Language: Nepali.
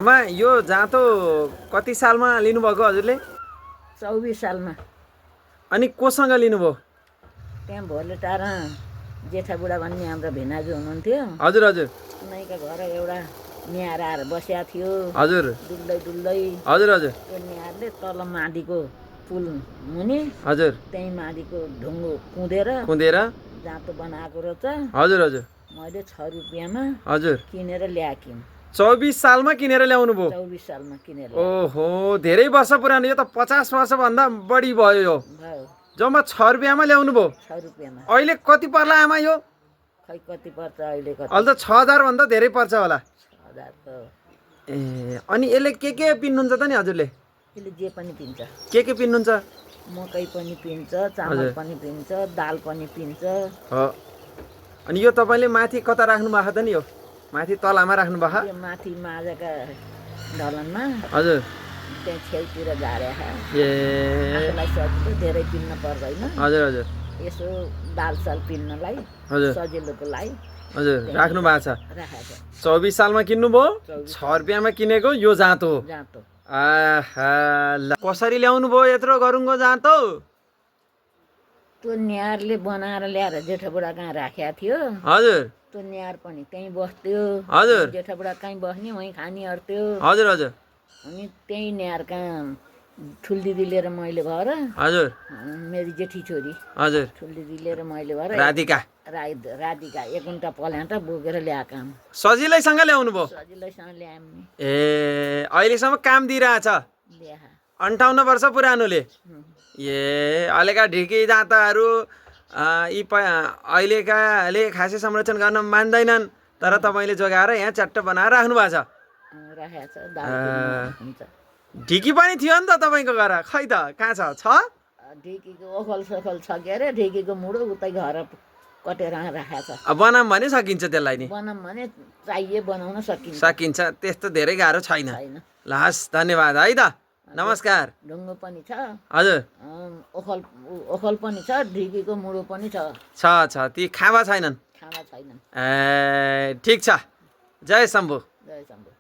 मा यो जाँतो कति सालमा लिनुभएको हजुरले? 24 सालमा। अनि कोसँग लिनुभयो? त्यहाँ भोले टाढा जेठा बुढा भन्ने हाम्रो भिनाजु हुनुहुन्थ्यो। हजुर हजुर। उनीका घर एउटा निहार आएर बसेको थियो। हजुर डुल्दै डुल्दै। हजुर हजुर। त्यो निहारले तल माडीको पुल मुनि हजुर त्यही माडीको ढुङ्गो कुँदेर जाँतो बनाएको रहेछ। हजुर हजुर। मैले 6 रुपियाँमा हजुर किनेर ल्याएँ। 24 सालमा किनेर ल्याउनु भयो? 24 सालमा किनेर। ओहो, धेरै वर्ष पुरानो। यो त 50 वर्षभन्दा बढी भयो। यो जम्मा 6 रुपियाँमा ल्याउनु भयो? 6 रुपियाँमा। अहिले कति पर्ला आमा यो? खै कति पर्छ अहिले? अहिले त 6000 भन्दा धेरै पर्छ होला। 6000 त। ए, अनि यसले के पिन्नुहुन्छ त नि हजुरले? यसले जे पनि पिन्छ। के पिन्नुहुन्छ? मकै पनि पिन्छ, चामल पनि पिन्छ, दाल पनि पिन्छ। हो। अनि यो तपाईँले माथि कता राख्नु भएको त नि? यो माथि तलामा राख्नु भएको? यो माथि माझका ढलनमा। हजुर। त्यहाँ छेउतिर झारेको। ए, आफूलाई सजिलो, धेरै पिन्न पर्दैन। हजुर हजुर। यसो दालसाल पिन्नलाई सजिलोको लागि हजुर राख्नु भएको छ। राखेको छ। 24 सालमा किन्नुभयो? 6 रुपियाँमा किनेको यो जाँतो। आहा, कसरी ल्याउनु भयो यत्रो गरुङको जाँतो? त्यो निहारले बनाएर ल्याएर जेठा बुढा कहाँ राखेको थियो। हजुर। त्यो निहार पनि त्यहीँ बस्थ्यो। हजुर। जेठा बुढा कहीँ बस्ने, वहीँ खानी अर्थ्यो। हजुर हजुर। अनि त्यही निहार कहाँ ठुल दिदी लिएर मैले भएर। हजुर। मेरी जेठी छोरी। हजुर। ठुल दिदी लिएर मैले भएर राधिका 1 कुन्टा पल्यान्ट बोकेर ल्याएको। सजिलैसँग ल्याउनु भयो? सजिलैसँग ल्याएँ नि। ए, अहिलेसम्म काम दिइरहेछ? 58 वर्ष पुरानोले। ए, अहिलेका ढिकी जाँताहरू यी अहिलेकाले खासै संरक्षण गर्न मान्दैनन्, तर तपाईँले जोगाएर यहाँ च्याट्ट बनाएर राख्नु भएको छ। ढिकी पनि थियो नि त तपाईँको घर? खै त कहाँ छ? ढिकीको ओखल सोखल छ के अरे, ढिकीको मुडो उतै घर कटेर राखेको छ। बनाऊँ भने सकिन्छ त्यसलाई नि? बनाऊँ भने चाहिए बनाउन सकिन्छ। सकिन्छ, त्यस्तो धेरै गाह्रो छैन। ल हस्, धन्यवाद है त। नमस्कार। ढुङ्गो पनि छ। हजुर। ओखल पनि छ, ढिकीको मुडो पनि छ। ती खाँबा छैनन्? खाँबा छैनन्। ए, ठिक छ। जय शम्भु। जय शम्भु।